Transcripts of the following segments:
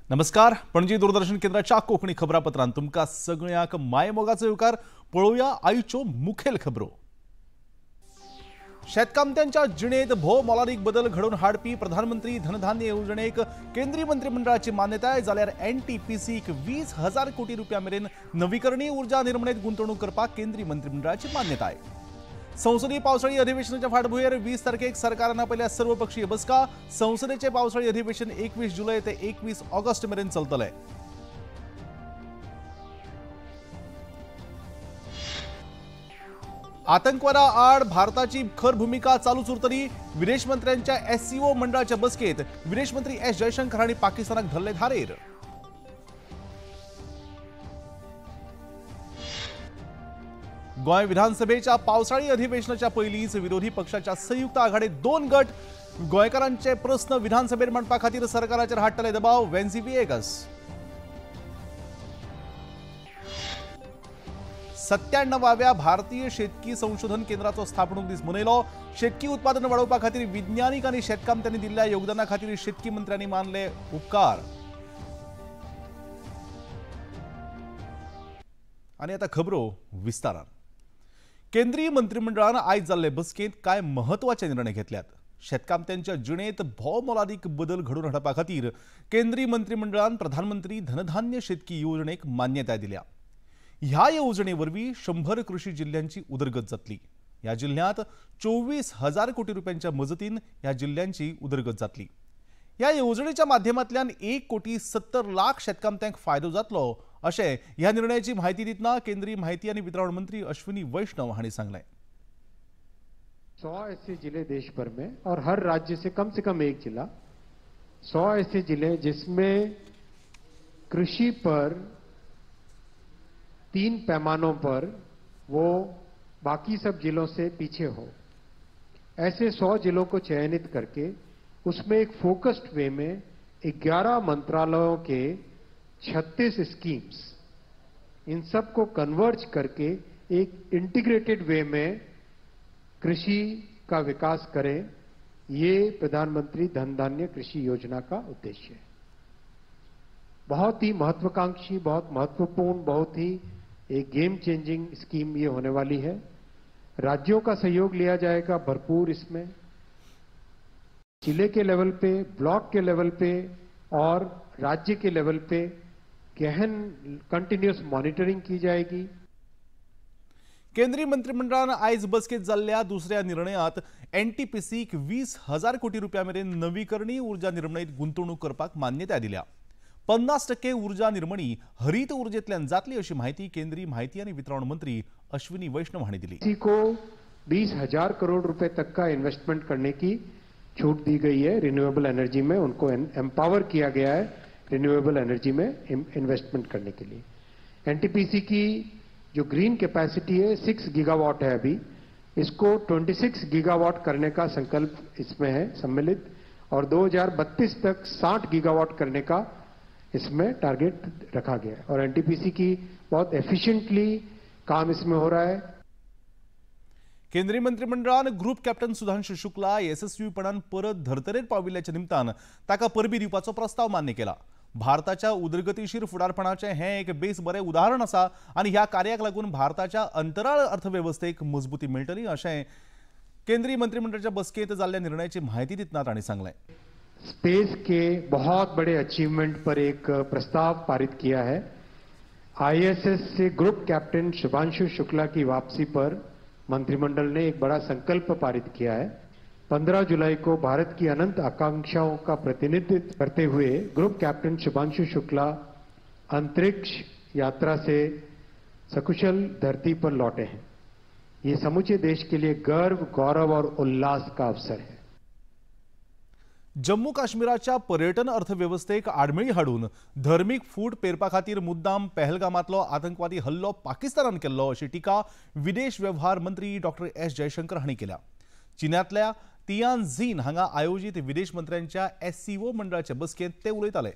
नमस्कार, पणजी दूरदर्शन केंद्राच्या कोंकणी खबरापत्रांत तुमकां सगळ्यांक मायमोगाचो येवकार। पळोवया आयच्यो मुखेल खबरो। शेतकामत्यांच्या जिणेंत भोव मोलादीक बदल घडोवन हाडपी प्रधानमंत्री धनधान्य येवजणेक केंद्रीय मंत्रिमंडळाची मान्यताय, जाल्यार एनटीपीसीक 20,000 कोटी रुपया मेरेन नवीकरणीय ऊर्जा निर्मणेत गुंतवणूक करपाक केंद्रीय मंत्रिमंडळाची मान्यताय। संसदीय पावसाळी अधिवेशनाच्या फाटभुंयेर 20 तारखेक सरकारान आपयल्या सर्वपक्षीय बसका। संसदेचे पावसाळी अधिवेशन 21 जुलय ते 21 ऑगस्ट मेरेन चलतले। आतंकवादा आड भारताची खर भूमिका चालूच उरतली। विदेश मंत्र्यांच्या एससीओ मंडळाच्या बसकेत विदेश मंत्री एस जयशंकर हांणी पाकिस्तानाक धरले धारेर। गोंय विधानसभेच्या पावसाळी अधिवेशनाच्या पयलींच विरोधी पक्षाच्या संयुक्त आघाडीत दोन गट गोंयकारांचे प्रस्न विधानसभेर मांडपा खातीर सरकाराचेर हाडटले दबाव। वेन्सी व्हिएगस। 97व्या भारतीय शेतकी संशोधन केंद्राचो स्थापणूक दीस मनयलो। शेतकी उत्पादन वाडोवपा खातीर विज्ञानीक आनी शेतकामत्यांनी दिल्ल्या योगदाना खातीर शेतकी मंत्र्यांनी मानले उपकार। आनी आतां खबरो विस्तारान। केंद्रीय मंत्रिमंडळान आयज जाल्ले बसकेंत कांय महत्वाचे निर्णय घेतल्यात। शेतकामत्यांच्या जिणेंत भोव मोलादीक बदल घडोवन हाडपा खातीर केंद्रीय मंत्रिमंडळान प्रधानमंत्री धनधान्य शेतकी येवजणेक मान्यताय दिल्या। ह्या येवजणे वरवीं 100 कृषी जिल्ह्यांची उदरगत जातली। ह्या जिल्ह्यांत 24,000 कोटी रुपयांच्या मजतीन ह्या जिल्ह्यांची उदरगत जातली। ह्या येवजणेच्या माध्यमांतल्यान 1,70,00,000 शेतकामत्यांक फायदो जातलो अशें ह्या निर्णयाची माहिती दितना केंद्रीय माहिती आनी वितरावण मंत्री अश्विनी वैष्णव हांणी सांगलें। 100 ऐसे जिले देश भर में और हर राज्य से कम एक जिला, 100 ऐसे जिले जिसमें कृषि पर 3 पैमानों पर वो बाकी सब जिलों से पीछे हो, ऐसे 100 जिलों को चयनित करके उसमें एक फोकस्ड वे में 11 मंत्रालयों के 36 स्कीम्स, इन सब को कन्वर्ज करके एक इंटीग्रेटेड वे में कृषि का विकास करें, ये प्रधानमंत्री धनधान्य कृषि योजना का उद्देश्य है। बहुत ही महत्वाकांक्षी, बहुत महत्वपूर्ण, बहुत ही एक गेम चेंजिंग स्कीम ये होने वाली है। राज्यों का सहयोग लिया जाएगा भरपूर इसमें, जिले के लेवल पे, ब्लॉक के लेवल पे और राज्य के लेवल पे गहन कंटिन्यूअस मॉनिटरिंग की जाएगी। केंद्रीय मंत्रिमंडळान आयज बसकेत जाल्ल्या दुसऱ्या निर्णयात एनटीपीसीक 20,000 कोटी रुपया मेरेन नवीकरणीय ऊर्जा निर्मणेत गुंतवणूक करपाक मान्यताय दिल्या। 50% ऊर्जा निर्मणी हरित ऊर्जेतल्यान जातली अशी माहिती केंद्रीय माहिती आनी वितरावण मंत्री अश्विनी वैष्णव हांणी दिली। को 20,000 करोड़ रुपए तक का इन्वेस्टमेंट करने की छूट दी गई है। रिन्यूएबल एनर्जी में उनको एम्पावर किया गया है रिन्यूएबल एनर्जी में इन्वेस्टमेंट करने के लिए। एनटीपीसी की जो ग्रीन कैपेसिटी है 6 गीगावाट है अभी, इसको 26 गीगावाट करने का संकल्प इसमें है सम्मिलित, और 2032 तक 60 गीगावाट करने का इसमें टारगेट रखा गया है। और एनटीपीसी की बहुत एफिशिएंटली काम इसमें हो रहा है। केंद्रीय मंत्रिमंडळान ग्रुप कॅप्टन सुधांशु शुक्ला येसस्वीपणान परत धर्तरेर पाविल्ल्याच्या निमतान ताका परबी दिवपाचो प्रस्ताव मान्य केला। भारताच्या उदरगतीशीर फुडारपणाचें हें एक बेस बरें उदाहरण आसा आनी ह्या कार्याक लागून भारताच्या अंतराळ अर्थवेवस्थेक मजबूती मेळटली अशें केंद्रीय मंत्रिमंडळाच्या बसकेंत जाल्ल्या निर्णयाची माहिती दितना तांणी सांगलें। स्पेस के बहुत बड़े अचीवमेंट पर एक प्रस्ताव पारित किया है। आईएसएस से ग्रुप कैप्टन शुभांशु शुक्ला की वापसी पर मंत्रिमंडल ने एक बड़ा संकल्प पारित किया है। 15 जुलाई को भारत की अनंत आकांक्षाओं का प्रतिनिधित्व करते हुए ग्रुप कैप्टन शुभांशु शुक्ला अंतरिक्ष यात्रा से सकुशल धरती पर लौटे हैं। ये समूचे देश के लिए गर्व, गौरव और उल्लास का अवसर है। जम्मू काश्मीराच्या पर्यटन अर्थवेवस्थेक आडमेळी हाडून धर्मीक फूट पेरपा खातीर मुद्दाम पहलगामांतलो आतंकवादी हल्लो पाकिस्तानान केल्लो अशी टिका विदेश वेव्हार मंत्री डॉक्टर एस जयशंकर हांणी केल्या। चीनांतल्या तियानझिन हांगा आयोजीत विदेश मंत्र्यांच्या एससीओ मंडळाचे बसकेंत ते उलयताले।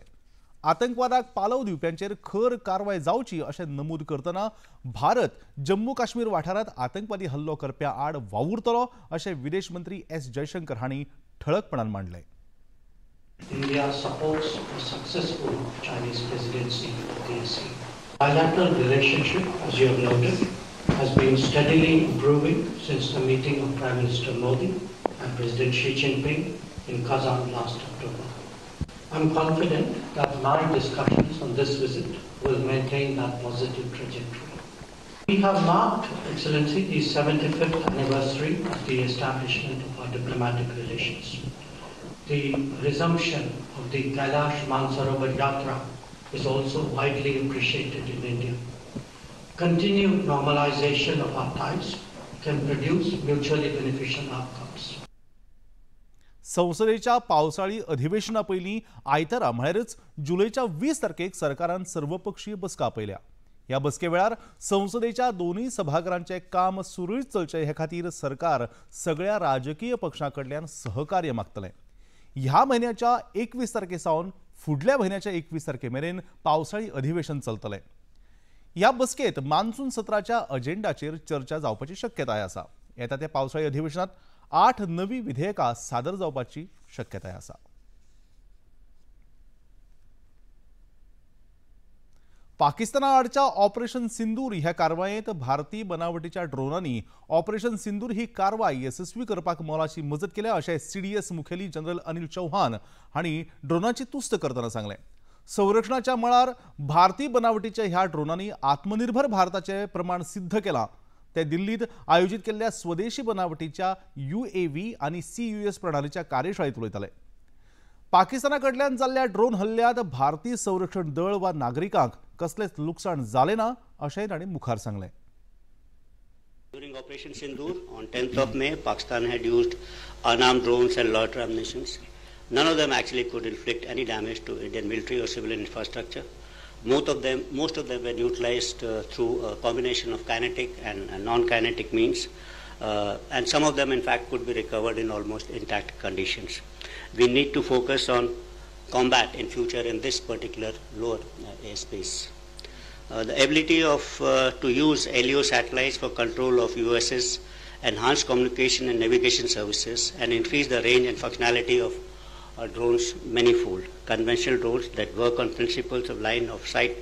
आतंकवादाक पालव दिवप्यांचेर खर कारवाय जावची अशें नमूद करतना भारत जम्मू काश्मीर वाठारांत आतंकवादी हल्लो करप्या आड वावुरतलो अशें विदेश मंत्री एस जयशंकर हांणी ठळकपणान मांडलें। India supports a successful Chinese presidency of the SCO. Bilateral relationship, as you have noted, has been steadily improving since the meeting of Prime Minister Modi and President Xi Jinping in Kazan last October. I'm confident that my discussions on this visit will maintain that positive trajectory. We have marked, Excellency, the 75th anniversary of the establishment of our diplomatic relations. The resumption of the Kailash Mansarovar Yatra is also widely appreciated in India. Continued normalization of our ties can produce mutually beneficial outcomes. संसदेच्या पावसाळी अधिवेशना पयलीं आयतारा म्हळ्यारच जुलयच्या 20 तारखेक सरकारान सर्वपक्षीय बसका आपयल्या. ह्या बसके वेळार संसदेच्या दोनूय सभाघरांचें काम सुरळीत चलचें हे खातीर सरकार सगळ्या राजकीय पक्षां कडल्यान सहकार्य मागतलें. ह्या म्हयन्याच्या 21 तारखे सावन फुडल्या म्हयन्याच्या 21 तारखे मेरेन पावसाळी अधिवेशन चलतलें. ह्या बसकेत मान्सून सत्राच्या अजेंडाचेर चर्चा जावपाची शक्यताय आसा. येता त्या पावसाळी अधिवेशनात 8 नवी विधेयकां सादर जावपाची शक्यताय आसा. पाकिस्ताना आडच्या ऑपरेशन सिंदूर ह्या कारवायेंत भारतीय बनावटीच्या ड्रोनांनी ऑपरेशन सिंदूर ही कारवाय येसस्वी करपाक मोलाची मजत केल्या अशें सीडीएस मुखेली जनरल अनिल चौहान हांणी ड्रोनाची तुस्त करतना सांगलें. संरक्षणाच्या मळार भारतीय बनावटीच्या ह्या ड्रोनांनी आत्मनिर्भर भारताचें प्रमाण सिद्ध केलां. ते दिल्लीत आयोजीत केल्ल्या स्वदेशी बनावटीच्या UAV आनी CUS प्रणालीच्या कार्यशाळेत उलयताले. पाकिस्ताना कडल्यान जाल्ल्या ड्रोन हल्ल्यांत भारतीय संरक्षण दळ वा नागरिकांक कसलेंच लुकसाण जालें ना अशेंय तांणी मुखार सांगलें. During Operation Sindoor on 10th of May, Pakistan had used unarmed drones and loiter ammunitions. None of them actually could inflict any damage to Indian military or civilian infrastructure. Most of them were neutralized through a combination of kinetic and non-kinetic means, and some of them, in fact, could be recovered in almost intact conditions. We need to focus on combat in future in this particular lower airspace. The ability of to use LEO satellites for control of USS, enhance communication and navigation services, and increase the range and functionality of drones manifold. Conventional drones that work on principles of line of sight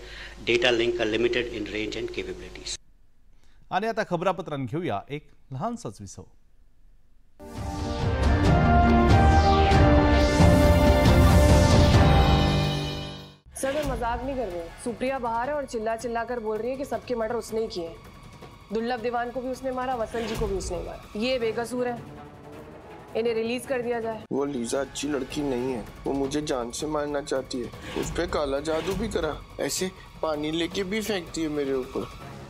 data link are limited in range and capabilities. आणि आता खबरापत्रांत घेऊया एक लहानसाच विसव. Sir मैं मजाक नहीं कर रही हूँ. सुप्रिया बाहर है और चिल्ला चिल्ला कर बोल रही है कि सबके मर्डर उसने ही किए हैं. दुर्लभ दीवान को भी उसने मारा, वसंत जी को भी उसने मारा. ये बेकसूर है, इन्हें रिलीज कर दिया जाए. वो लीजा अच्छी लड़की नहीं है, वो मुझे जान से मारना चाहती है. उस पे काला जादू भी करा, ऐसे पानी लेके भी फेंकती है मेरे ऊपर.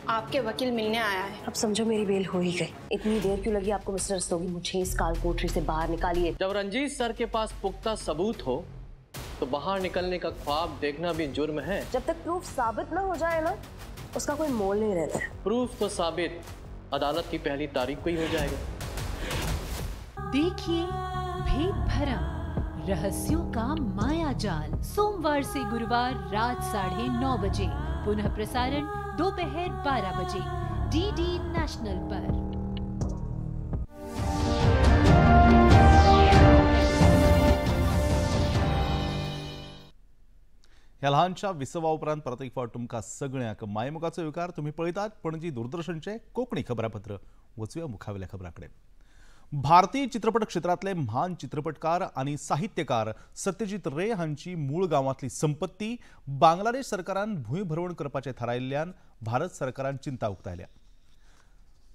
आपके वकील मिलने आया है. अब समझो मेरी बेल हो ही गई. इतनी देर क्यों लगी आपको मिस्टर रस्तोगी? मुझे इस काल कोठरी से बाहर निकालिए. जब रंजीत सर के पास पुख्ता सबूत हो तो बाहर निकलने का ख्वाब देखना भी जुर्म है. जब तक प्रूफ साबित ना हो जाए ना, उसका कोई मोल नहीं रहता. प्रूफ तो साबित अदालत की पहली तारीख को ही हो जाएगा. देखिए भेद भरम रहस्यों का माया जाल, सोमवार से गुरुवार रात 9:30 बजे, पुनः प्रसारण दोपहर 12 बजे, DD national पर. ह्या ल्हानशा विसवा उपरांत परत एक फावट तुमकां सगळ्यांक मायमोगाचो येवकार. तुमी पळयतात पणजी दूरदर्शनचें कोंकणी खबरापत्र. वचुया मुखावेल्या खबरां कडेन. भारतीय चित्रपट क्षेत्रांतले म्हान चित्रपटकार आनी साहित्यकार सत्यजीत रे हांची मूळ गांवांतली संपत्ती बांगलादेश सरकारान भूंय भरवण करपाचें थारायिल्ल्यान भारत सरकारान चिंता उक्तायल्या.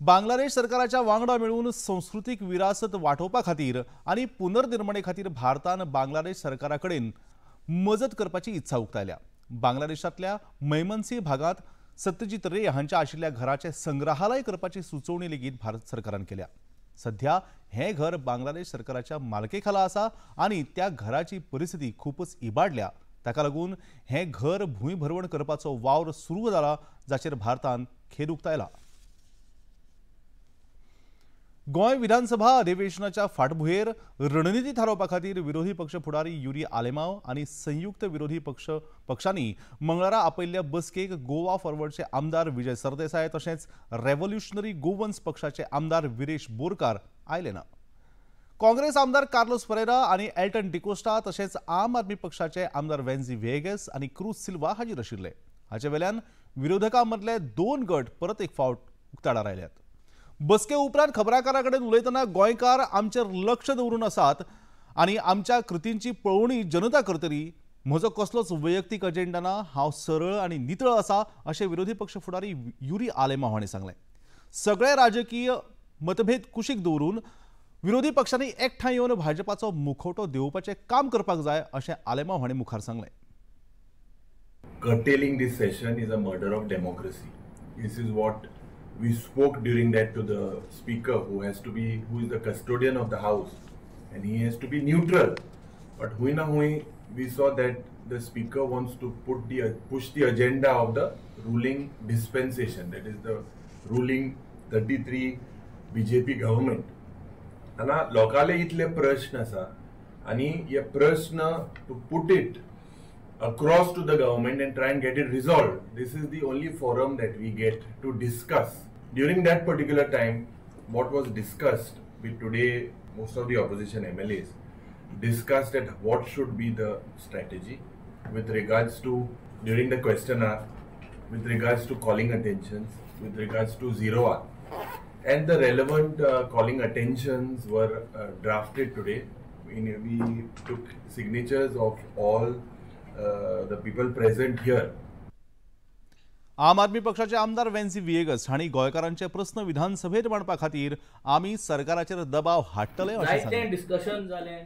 बांगलादेश सरकाराच्या वांगडा मेळून संस्कृतीक विरासत वाटोवपा खातीर आनी पुनर्निर्मणे खातीर भारतान बांगलादेश सरकारा कडेन मजत करपाची इत्सा उक्तायल्या. बांगलादेशांतल्या मैमनसी भागांत सत्यजीत रे हांच्या आशिल्ल्या घराचें संग्रहालय करपाची सुचोवणी लेगीत भारत सरकारान केल्या. सध्या हें घर बांगलादेश सरकाराच्या मालके खाला आसा आनी त्या घराची परिस्थिती खूपच इबाडल्या. ताका लागून हें घर भूंय भरवण करपाचो वावर सुरू जाला, जाचेर भारतान खेद उक्तायला. गोंय विधानसभा अधिवेशनाच्या फाटभुंयेर रणनिती थारोवपा खातीर विरोधी पक्ष फुडारी युरी आलेमाव आनी संयुक्त विरोधी पक्षांनी मंगळारा आपयल्ल्या बसकेक गोवा फॉरवर्डचे आमदार विजय सरदेसाय तशेंच रेव्होल्युशनरी गोवन्स पक्षाचे आमदार विरेश बोरकार आयले ना. काँग्रेस आमदार कार्लोस फरेरा आनी एल्टन डिकोस्टा तशेंच आम आदमी पक्षाचे आमदार वेन्झी व्हिएगस आनी क्रूज सिल्वा हाजीर आशिल्ले. हाचे वेल्यान विरोधकां मदले 2 गट परत एक फावट उक्ताडार आयल्यात. बसके उपरांत खबराकारां कडेन उलयतना गोंयकार आमचेर लक्ष दवरून आसात आनी आमच्या कृतींची पळोवणी जनता करतली. म्हजो कसलोच वैयक्तीक अजेंडा ना, हांव सरळ आनी नितळ आसा अशें विरोधी पक्ष फुडारी युरी आलेमाव हांणी सांगलें. सगळे राजकीय मतभेद कुशीक दवरून विरोधी पक्षांनी एकठांय येवन भाजपाचो मुखवटो देंवोवपाचें काम करपाक जाय अशें आलेमाव हांणी मुखार सांगलें. Curtailing this session is a murder of democracy. This is what we spoke during that to the speaker, who is the custodian of the house, and he has to be neutral. But hui na hui, we saw that the speaker wants to push the agenda of the ruling dispensation, that is the ruling 33 BJP government. Ana lokale itle prashna asa, ani ye prashna to put it across to the government and try and get it resolved. This is the only forum that we get to discuss. During that particular time, what was discussed with today, most of the opposition MLAs discussed at what should be the strategy with regards to during the question hour, with regards to calling attentions, with regards to zero hour, and the relevant calling attentions were drafted today. We took signatures of all the people present here. आम आदमी पक्षाचे आमदार वेन्झी व्हिएगस हांणी गोंयकारांचे प्रस्न विधानसभेत मांडपा खातीर आमी सरकाराचेर दबाव हाडटले अशें सांगलें. जायते डिस्कशन जालें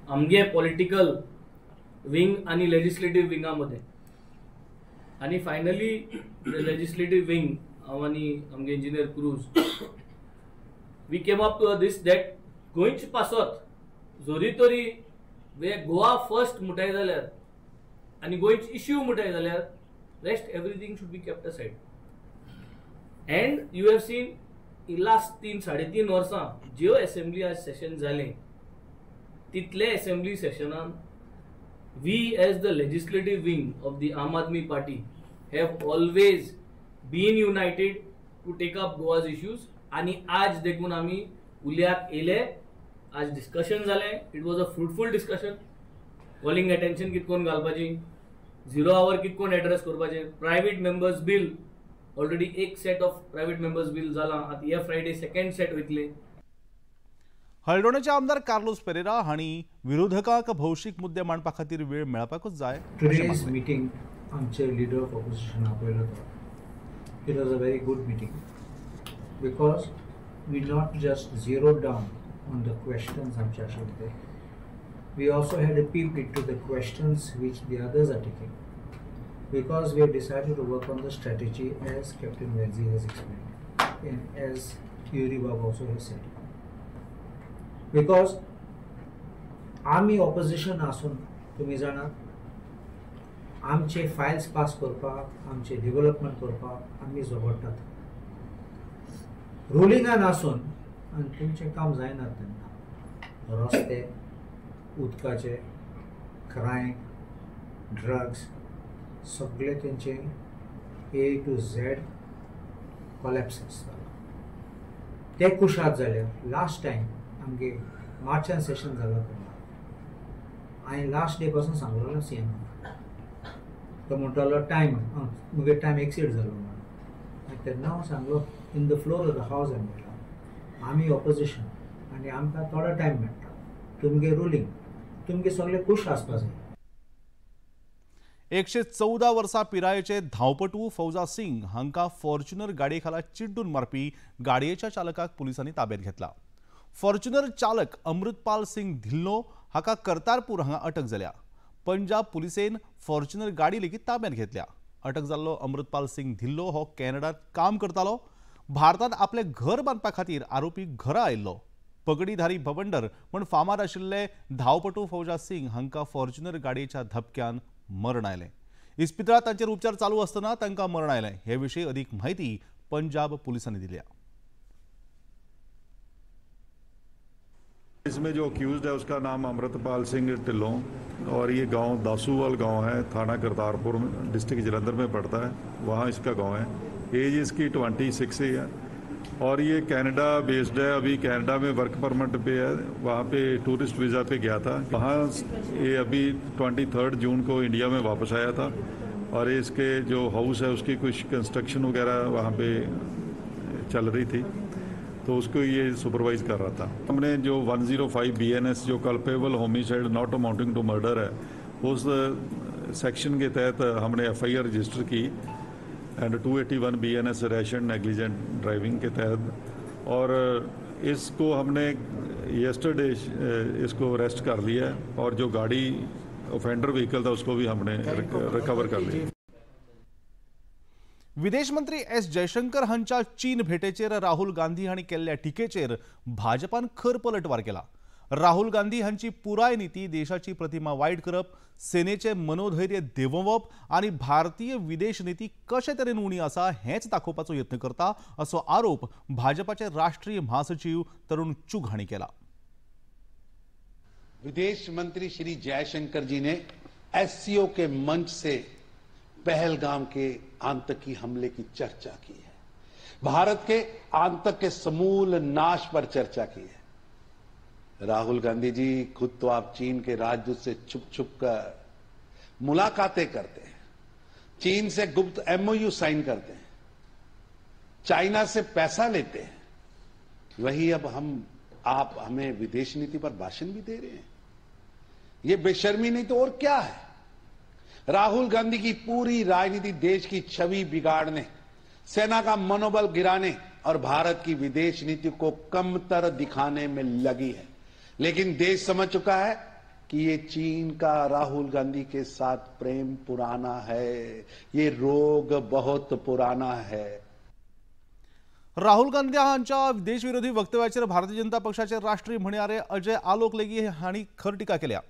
आमगे पॉलिटिकल विंग आनी लेजिस्लेटिव्ह विंगा मदें आनी फायनली लेजिस्लेटिव्ह विंग हांव आनी आमगे engineer Cruz we came up to this that गोंयचे पासत जरी तरी वे गोवा फर्स्ट म्हणटाय जाल्यार आनी गोंयचे इश्यू म्हणटाय जाल्यार rest everything should be kept aside. And you have seen in last 3-3.5 वर्सां ज्यो असेंब्ली आज सेशन जालें तितले assembly सेशनान we as the legislative wing of the Aam Aadmi Party have always been united to take up Goa's issues. आनी आज देखून आमी उल्याक येयले, आज डिस्कशन जालें. It was a fruitful discussion. Calling attention कितकोन घालपाची, झिरो our कितकोन एड्रेस करपाचें, प्रायवेट मेंबर्स बिल ऑलरेडी एक set of private members bill जालां, आतां हे फ्रायडे सेकंड सेट वयतले. हळदोणेचे आमदार कार्लोस पेरेरा हांणी विरोधकांक भौशीक मुद्दे मांडपा खातीर वेळ मेळपाकूच जाय. टुडेज मिटींग आमचे लिडर ऑफ ऑपोजिशन आपयलो तो, it was a very good meeting because we not just zero down on the questions आमचे आशिल्ले ते, we also had a peep into the questions which the others are taking, because we have decided to work on the strategy as Captain Venzi has explained and as Yuri Bab also has said. Because आमी opposition आसून तुमी जाणात आमचे Fayol's pass करपाक, आमचे development करपाक आमी झगडटात. रुलिंगान आसून आनी तुमचें काम जायना तेन्ना रस्ते, उदकाचे, क्रायम, ड्रग्स सगळे तेंचे ए टू झेड कॉलॅप्स आसतालो. ते कुशाद जाल्यार लास्ट टायम आमगे मार्चान सेशन जालां तेन्ना हांवें लास्ट डे पासून सांगलेलो सी एमाक, तो म्हणटालो टायम मुगे टायम एक्सीड जालो म्हणून. आनी तेन्ना हांव सांगलो in the floor of the house हांवें म्हणलां आमी ऑपोजिशन आनी आमकां थोडो टायम मेळटा, तुमगे रुलींग, तुमगे सगळे खूश आसपा जाय. 114 वर्सां पिरायेचे धांवपटू फौजा सिंग हांकां फॉर्च्युनर गाडये खाला चिड्डून मारपी गाडयेच्या चालकाक पुलिसांनी ताब्यात घेतला. फॉर्च्युनर चालक अमृतपाल सिंग धिल्लो हाका करतारपूर हांगा अटक जाल्या. पंजाब पुलिसेन फॉर्च्युनर गाडी लेगीत ताब्यात घेतल्या. अटक जाल्लो अमृतपाल सिंग धिल्लो हो कॅनडात काम करतालो. भारतांत आपलें घर बांदपा खातीर आरोपी घरा आयिल्लो. पगडीधारी भवंडर म्हूण फामाद आशिल्ले धांवपटू फौजा सिंग हांकां फॉर्च्युनर गाडयेच्या धपक्यान मरण आयलें. इस्पितळांत तांचेर उपचार चालू आसतना तांकां मरण आयलें. हे विशीं अदीक म्हायती पंजाब पुलिसांनी दिल्या. इसमें जो अक्यूज्ड है उसका नाम अमृतपाल सिंह ढिल्लों और ये गांव दासूवाल गांव है, थाना करतारपुर, डिस्ट्रिक्ट जलंधर में पड़ता है, वहाँ इसका गांव है। एज इसकी 26 ही है। और ये कनाडा बेस्ड है। अभी कनाडा में वर्क परमिट पे है, वहाँ pay tourist visa pay Gaya था। वहाँ ये अभी 23 जून को इंडिया में वापस आया था और इसके जो हाउस है उसकी कुछ कंस्ट्रक्शन वगैरह वहाँ पे चल रही थी, तो उसको ये सुपरवाइज कर रहा था। हमने जो 105 BNS जो culpable homicide not amounting to murder है, उस सेक्शन के तहत हमने FIR register की and 281 BNS rash and negligent driving K तहत, और इसको हमने यस्टरडे इसको अरेस्ट कर लिया है और जो गाड़ी ऑफेंडर व्हीकल था उसको भी हमने रिकवर कर लिया। विदेश मंत्री एस जयशंकर हांच्या चीन भेटेचेर राहुल गांधी हांणी केल्ल्या टिकेचेर भाजपान खर पलटवार केला। राहुल गांधी हांची पुराय नीती देशाची प्रतिमा वायट करप, सेनेचे मनोधैर्य देंवोवप आनी भारतीय विदेश नीती कशे तरेन उणी आसा हेंच दाखोवपाचो यत्न करता असो आरोप भाजपाचे राष्ट्रीय महासचिव तरुण चुग हांणी केला। विदेश मंत्री श्री जयशंकर जी ने SCO के मंच से पहलगाम के आतंकी हमले की चर्चा की है, भारत के आतंक के समूल नाश पर चर्चा की है। राहुल गांधी जी, खुद तो आप चीन के राजदूत से छुप छुप कर मुलाकातें करते हैं, चीन से गुप्त MOU sign करते हैं, चाइना से पैसा लेते हैं, वही अब हम आप हमें विदेश नीति पर भाषण भी दे रहे हैं। ये बेशर्मी नहीं तो और क्या है। राहुल गांधी की पूरी राजनीति देश की छवि बिगाड़ने, सेना का मनोबल गिराने और भारत की विदेश नीति को कमतर दिखाने में लगी है। लेकिन देश समझ चुका है कि ये चीन का राहुल गांधी के साथ प्रेम पुराना है, ये रोग बहुत पुराना है। राहुल गांधी हांच्या देशविरोधी वक्तव्याचेर भारतीय जनता पक्षाचे राष्ट्रीय म्हणयारे अजय आलोक लेगीत हांणी खर टिका केल्या।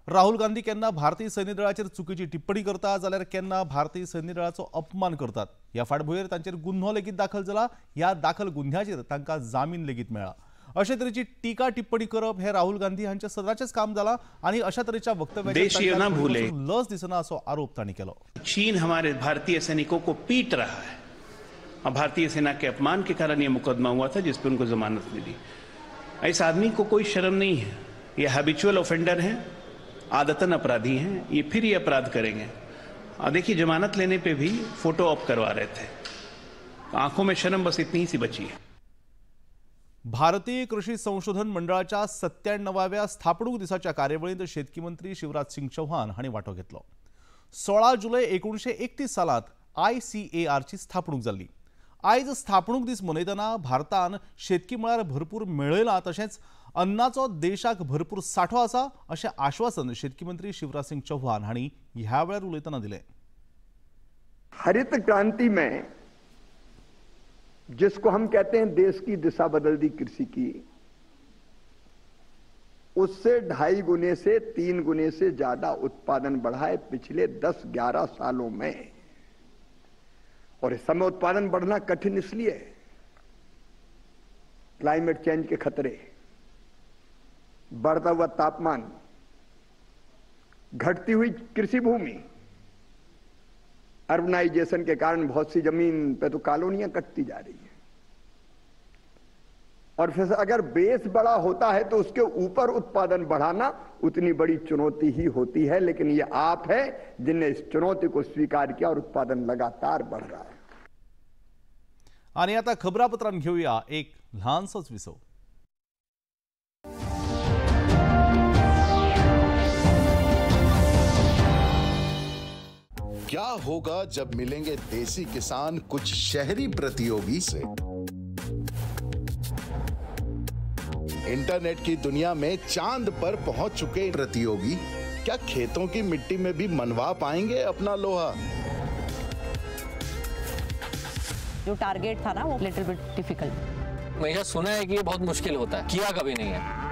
राहुल गांधी केन्ना भारतीय सैन्य दळाचेर चुकीची टिप्पणी करता जाल्यार केन्ना भारतीय सैन्य दळाचो अपमान करतात। ह्या फाटभुंयेर तांचेर गुन्हो लेगीत दाखल जाला। ह्या दाखल गुन्ह्याचेर तांकां जामीन लेगीत मेळ्ळा। अशे तरेची टिका टिप्पणी करप हे राहुल गांधी हांच्या सदाचेच काम जाला आनी अशा तरेच्या वक्तव्याचेर लज दिसना असो आरोप तांणी केलो। चीन हमारे भारतीय सैनिकों को पीट रहा है और भारतीय सेना के अपमान के कारण यह मुकदमा हुआ था जिस पर उनको जमानत मिली। इस आदमी को कोई शर्म नहीं है, ये हैबिचुअल ऑफेंडर हैं, आदतन अपराधी हैं, ये फिर ये अपराध करेंगे। और देखिए, जमानत लेने पे भी फोटो ऑप करवा रहे थे, आंखों में शर्म बस इतनी ही सी बची है। भारतीय कृषी संशोधन मंडळाच्या 97व्या स्थापणूक दिसाच्या कार्यावळींत शेतकी मंत्री शिवराज सिंग चौहान हांणी वांटो घेतलो। 16 जुलय 1931 सालांत ICARची स्थापणूक जाल्ली। आयज स्थापणूक दीस मनयतना भारतान शेतकी मळार भरपूर मेळयलां तशेंच अन्नाचो देशाक भरपूर सांठो आसा अशें आश्वासन शेतकी मंत्री शिवराज सिंग चौहान हांणी ह्या वेळार उलयतना दिलें। हरित क्रांति में जिसको हम कहते हैं देश की दिशा बदल दी कृषि की, उससे 2.5 गुने से 3 गुने से ज्यादा उत्पादन बढ़ा है पिछले 10-11 सालों में। और इस समय उत्पादन बढ़ना कठिन इसलिए है, क्लाइमेट चेंज के खतरे, बढ़ता हुआ तापमान, घटती हुई कृषि भूमि, अर्बनाइजेशन के कारण बहुत सी जमीन पे तो कॉलोनियां कटती जा रही है। और फिर अगर बेस बड़ा होता है तो उसके ऊपर उत्पादन बढ़ाना उतनी बड़ी चुनौती ही होती है। लेकिन ये आप है जिनने इस चुनौती को स्वीकार किया और उत्पादन लगातार बढ़ रहा है। आणि आता खबरापत्रांत घेऊया एक ल्हानसोच विसव। क्या होगा जब मिलेंगे देसी किसान कुछ शहरी प्रतियोगी से? इंटरनेट की दुनिया में चांद पर पहुंच चुके प्रतियोगी क्या खेतों की मिट्टी में भी मनवा पाएंगे अपना लोहा? जो टारगेट था ना वो लिटिल बिट डिफिकल्ट। हमेशा सुना है कि ये बहुत मुश्किल होता है, किया कभी नहीं है,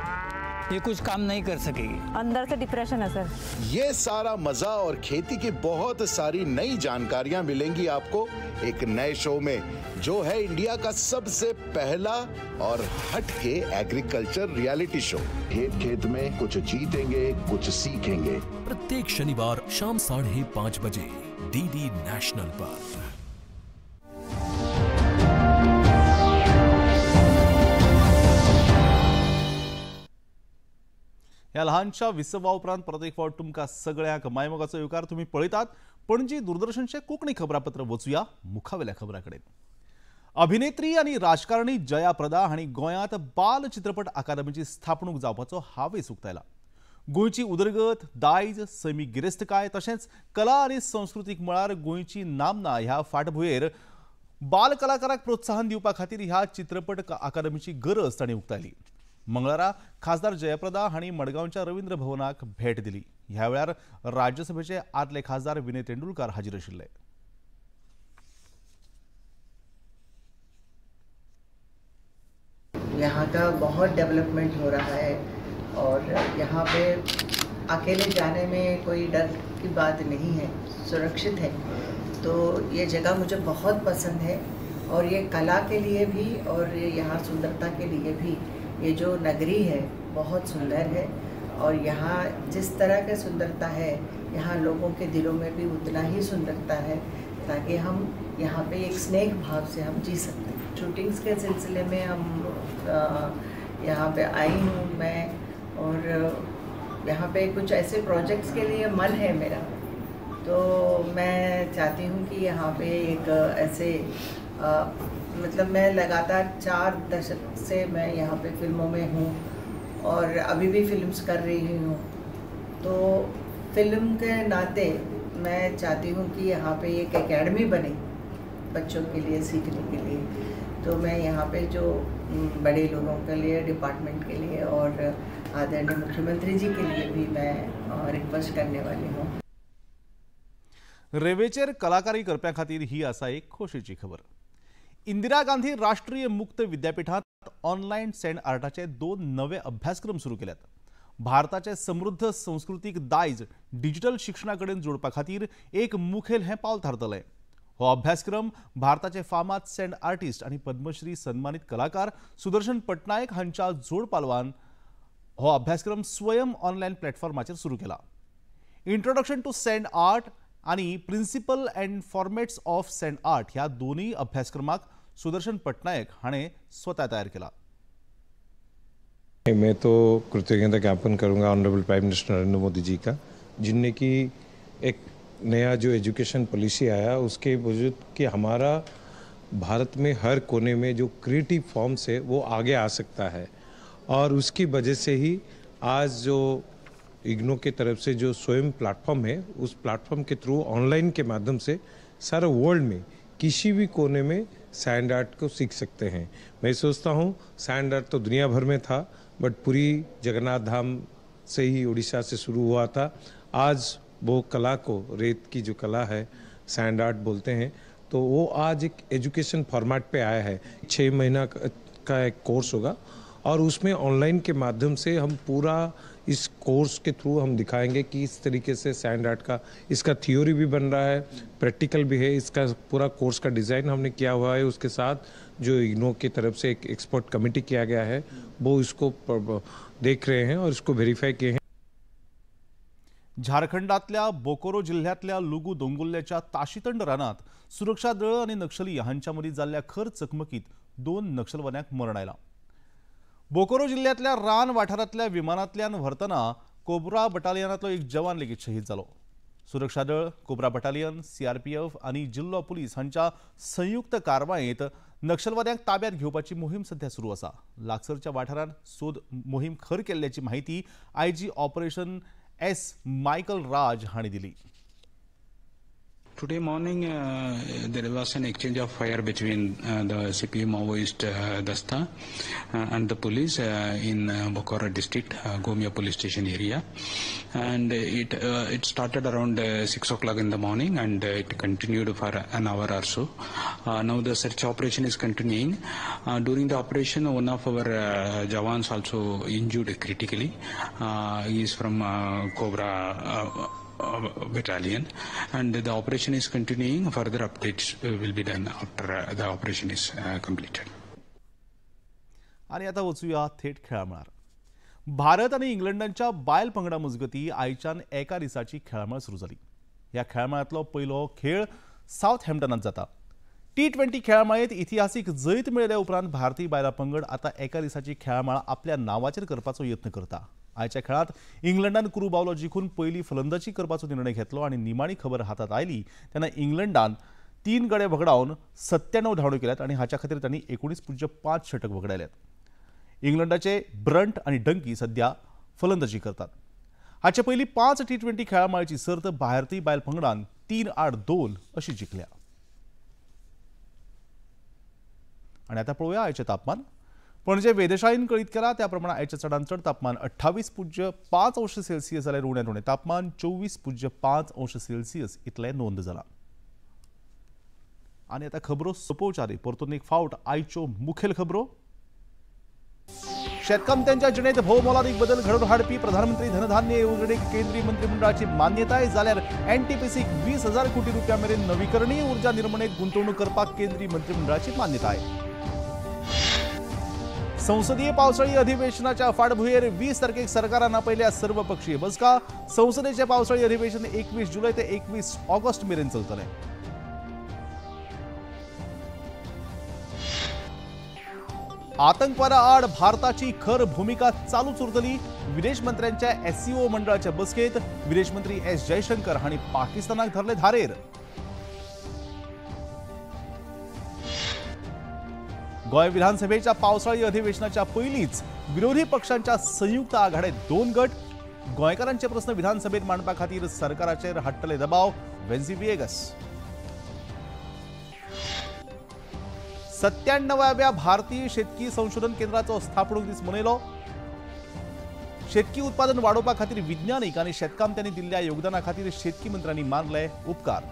ये कुछ काम नहीं कर सकेगी। अंदर से डिप्रेशन है सर। ये सारा मजा और खेती की बहुत सारी नई जानकारियां मिलेंगी आपको एक नए शो में, जो है इंडिया का सबसे पहला और हटके एग्रीकल्चर रियलिटी शो। खेत खेत में कुछ जीतेंगे कुछ सीखेंगे। प्रत्येक शनिवार शाम 5:30 बजे DD national पर। ह्या ल्हानशा विसवा उपरांत परत एक फावट तुमकां सगळ्यांक मायमोगाचो येवकार. तुमी पळयतात पणजी दूरदर्शनचें कोंकणी खबरापत्र. वचुया मुखावेल्या खबरां कडेन. अभिनेत्री आनी राजकारणी जया प्रदा हांणी गोंयांत बाल चित्रपट अकादमीची स्थापणूक जावपाचो हावेस उक्तायला. गोंयची उदरगत, दायज, सैमीक गिरेस्तकाय तशेंच कला आनी संस्कृतीक मळार गोंयची नामना ह्या फाटभुंयेर बाल कलाकाराक प्रोत्साहन दिवपा खातीर ह्या चित्रपट अकादमीची गरज तांणी उक्तायली. मंगळारा खासदार जयप्रदा हांणी मडगांवच्या रवींद्र भवनाक भेट दिली. ह्या वेळार राज्यसभेचे आदले खासदार विनय तेंडुलकार हाजीर आशिल्ले. यहाँ का बहुत डेवलपमेंट हो रहा है और यहाँ पे अकेले जाने में कोई डर की बात नहीं है, सुरक्षित है. तो ये जगह मुझे बहुत पसंद है और ये कला के लिए भी और यहाँ सुंदरता के लिए भी ये जो नगरी है बहुत सुंदर है. और यहाँ जिस तरह के सुंदरता है यहाँ लोगों के दिलों में भी उतना ही सुंदरता है, ताकि हम यहाँ पे एक स्नेह भाव से हम जी सकते हैं. शूटिंग्स के सिलसिले में हम यहाँ पे आई हूँ मैं, और यहाँ पे कुछ ऐसे प्रोजेक्ट्स के लिए मन है मेरा. तो मैं चाहती हूँ कि यहाँ पे एक ऐसे मतलब मैं लगातार 4 दशक से मैं यहाँ पे फिल्मों में हूँ और अभी भी फिल्म्स कर रही हूँ. तो फिल्म के नाते मैं चाहती हूँ कि यहाँ पे एक एकेडमी बने बच्चों के लिए सीखने के लिए. तो मैं यहाँ पे जो बड़े लोगों के लिए, डिपार्टमेंट के लिए और आदरणीय मुख्यमंत्री जी के लिए भी मैं रिक्वेस्ट करने वाली हूँ. रेवेचेर कलाकारी करप्या खातीर ही आसा एक खोशेची खबर. इंदिरा गांधी राष्ट्रीय मुक्त विद्यापीठांत ऑनलायन सँड आर्टाचे 2 नवे अभ्यासक्रम सुरू केल्यात. भारताचे समृद्ध संस्कृतीक दायज डिजिटल शिक्षणा कडेन जोडपा खातीर एक मुखेल हें पावल थारतलें. हो अभ्यासक्रम भारताचे फामाद सँड आर्टिस्ट आनी पद्मश्री सन्मानित कलाकार सुदर्शन पटनायक हांच्या जोडपालवान हो अभ्यासक्रम स्वयं ऑनलायन प्लॅटफॉर्माचेर सुरू केला. इंट्रोडक्शन टू सँड आर्ट आनी principle and formats of sand art ह्या दोनूय अभ्यासक्रमाक सुदर्शन पटनायक हाणें स्वता तयार केला. मैं तो कृतज्ञता ज्ञापन करूंगा honourable prime minister Narendra Modi ji का, जिनने की एक नया जो एजुकेशन पॉलिसी आया उसके बावजूद कि हमारा भारत में हर कोने में जो क्रिएटिव फॉर्म्स है वो आगे आ सकता है. और उसकी वजह से ही आज जो इग्नू के तरफ से जो स्वयं प्लेटफॉर्म है उस platform K through online K माध्यम से सारा वर्ल्ड में किसी भी कोने में सैंड आर्ट को सीख सकते हैं. मैं सोचता हूँ सैंड आर्ट तो दुनिया भर में था, बट पूरी जगन्नाथ धाम से ही उड़ीसा से शुरू हुआ था. आज वो कला को, रेत की जो कला है सैंड आर्ट बोलते हैं, तो वो आज एक एजुकेशन फॉर्मेट पे आया है. 6 महीना का एक कोर्स होगा और उसमें ऑनलाइन के माध्यम से हम पूरा इस कोर्स के थ्रू हम दिखाएंगे कि इस तरीके से सैंड आर्ट का इसका थ्योरी भी बन रहा है, प्रैक्टिकल भी है. इसका पूरा कोर्स का डिज़ाइन हमने किया हुआ है. उसके साथ जो इग्नू की तरफ से एक एक्सपर्ट कमेटी किया गया है वो इसको देख रहे हैं और इसको वेरीफाई किए हैं. झारखंडातल्या बोकोरो जिल्ह्यातल्या लुगू दोंगुल्ल्याच्या ताशीतंड रानात सुरक्षा दळ आनी नक्षली हांच्या मदीं जाल्ल्या खर चकमकीत 2 नक्षलवाद्यांक मरण आयलां. बोकोरो जिल्ह्यातल्या रान वाठारांतल्या विमानांतल्यान व्हरतना कोब्रा बटालियनांतलो एक जवान लेगीत शहीद जालो. सुरक्षा दळ, कोब्रा बटालियन, सीआरपीएफ आनी जिल्लो पुलीस हांच्या संयुक्त कारवायेंत नक्षलवाद्यांक ताब्यात घेवपाची मोहीम सध्या सुरू आसा. लागसरच्या वाठारांत सोद मोहीम खर केल्ल्याची माहिती IG operation S Michael Raj हांणी दिली. Today morning, there was an exchange of fire between the CPI Maoist Dasta and the police in Bokaro district, Gomia police station area, and it started around 6 o'clock in the morning and it continued for an hour or so. Now the search operation is continuing. During the operation, one of our jawans also injured critically. He is from Cobra battalion, and the operation is continuing. Further updates will be done after the operation is completed. आणि आता वचूया थेट खेळामळार. भारत आणि इंग्लंडाच्या बायल पंगडा मजगती आयच्यान एका दिसाची खेळामळ सुरू जाली. ह्या खेळामळांतलो पयलो खेळ सावथ हॅम्पटनांत जाता. T20 खेळामाळेंत इतिहासीक जैत मेळयल्या उपरांत भारतीय बायलां पंगड आतां एका दिसाची खेळामाळ आपल्या नांवाचेर करपाचो यत्न करता. आयच्या खेळांत इंग्लंडान कुरू बावलो जिखून पयली फलंदाजी करपाचो निर्णय घेतलो आनी निमाणी खबर हातांत आयली तेन्ना इंग्लंडान 3 गडे वगडावन 97 धांवड्यो केल्यात आनी हाच्या खातीर तांणी 19.5 षटक वगडायल्यात. इंग्लंडाचे ब्रंट आनी डंकी सध्या फलंदाजी करतात. हाचे पयलीं 5 T20 खेळामाळेची सर्त भारतीय बायल पंगडान 3-8-2 अशी जिखल्या. आनी आतां पळोवया आयचें तापमान. पणजे वेधशाळेन कळीत केला त्या प्रमाणे आयचें चडांत चड तापमान 28.5 अंश सेल्सियस जाल्यार उण्यांत उणें तापमान 24.5 अंश सेल्सियस इतलें नोंद जालां. आनी आतां खबरो सोंपोवच्या आदीं परतून एक फावट आयच्यो मुखेल खबरो. शेतकामत्यांच्या जिणेंत भोव मोलादीक बदल घडोवन हाडपी प्रधानमंत्री धनधान्य येवजणेक केंद्रीय मंत्रिमंडळाची मान्यताय जाल्यार एनटीपीसीक 20,000 कोटी रुपया मेरेन नवीकरणीय ऊर्जा निर्मणेत गुंतवणूक करपाक केंद्रीय मंत्रिमंडळाची मान्यताय. संसदीय पावसाळी अधिवेशनाच्या फाटभुंयेर 20 तारखेक सरकारान आपयल्या सर्वपक्षीय बसका. संसदेचें पावसाळी अधिवेशन 21 जुलय ते 21 ऑगस्ट मेरेन चलतलें. आतंकवादा आड भारताची खर भूमिका चालूच उरतली. विदेश मंत्र्यांच्या एससीओ मंडळाच्या बसकेत विदेश मंत्री एस जयशंकर हांणी पाकिस्तानाक धरले धारेर. गोंय विधानसभेच्या पावसाळी अधिवेशनाच्या पयलींच विरोधी पक्षांच्या संयुक्त आघाडेत 2 गट. गोंयकारांचे प्रस्न विधानसभेत मांडपा खातीर सरकाराचेर हाडटले दबाव. वेन्झी व्हिएगस. 97व्या भारतीय शेतकी संशोधन केंद्राचो स्थापणूक दीस मनयलो. शेतकी उत्पादन वाडोवपा खातीर विज्ञानीक आनी शेतकामत्यांनी दिल्ल्या योगदाना खातीर शेतकी मंत्र्यांनी मानले उपकार.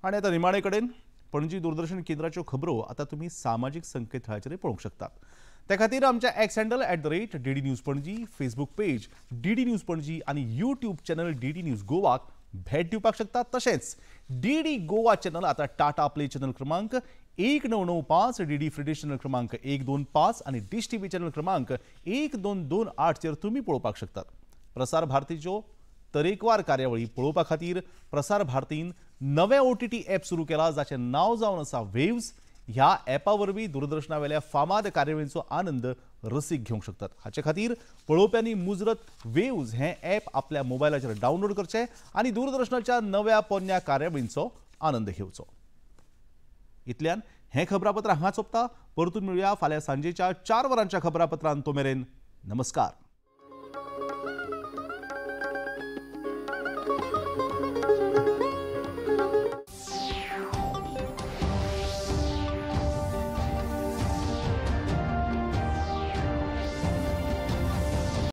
आनी आतां निमाणे कडेन पणजी दूरदर्शन केंद्राच्यो खबरो आतां तुमी सामाजीक संकेतथळाचेर पळोवंक शकतात. त्या खातीर आमच्या X handle @DD News Panaji, Facebook page DD News Panaji आनी यूट्यूब चॅनल DD news गोवाक भेट दिवपाक शकतात. तशेंच DD Goa channel आतां टाटा प्ले चॅनल क्रमांक 1995, DD free dish channel क्रमांक 125 आनी डिश टीव्ही चॅनल क्रमांक 1228 चेर तुमी पळोवपाक शकतात. प्रसार भारतीच्यो तरेकवार कार्यावळी पळोवपा खातीर प्रसार भारतीन नवें OTT app सुरू केला जाचें नांव जावन आसा वेव्स. ह्या ॲपा वरवीं दूरदर्शनावेल्या फामाद कार्यावळींचो आनंद रसीक घेवंक शकतात. हाचे खातीर पळोवप्यांनी मुजरत वेव्ज हें ॲप आपल्या मोबायलाचेर डावनलोड करचें आनी दूरदर्शनाच्या नव्या पोन्न्या कार्यावळींचो आनंद घेवचो. इतल्यान हें खबरापत्र हांगा सोंपता. परतून मेळुया फाल्यां सांजेच्या 4 वरांच्या खबरापत्रांत. तो मेरेन नमस्कार.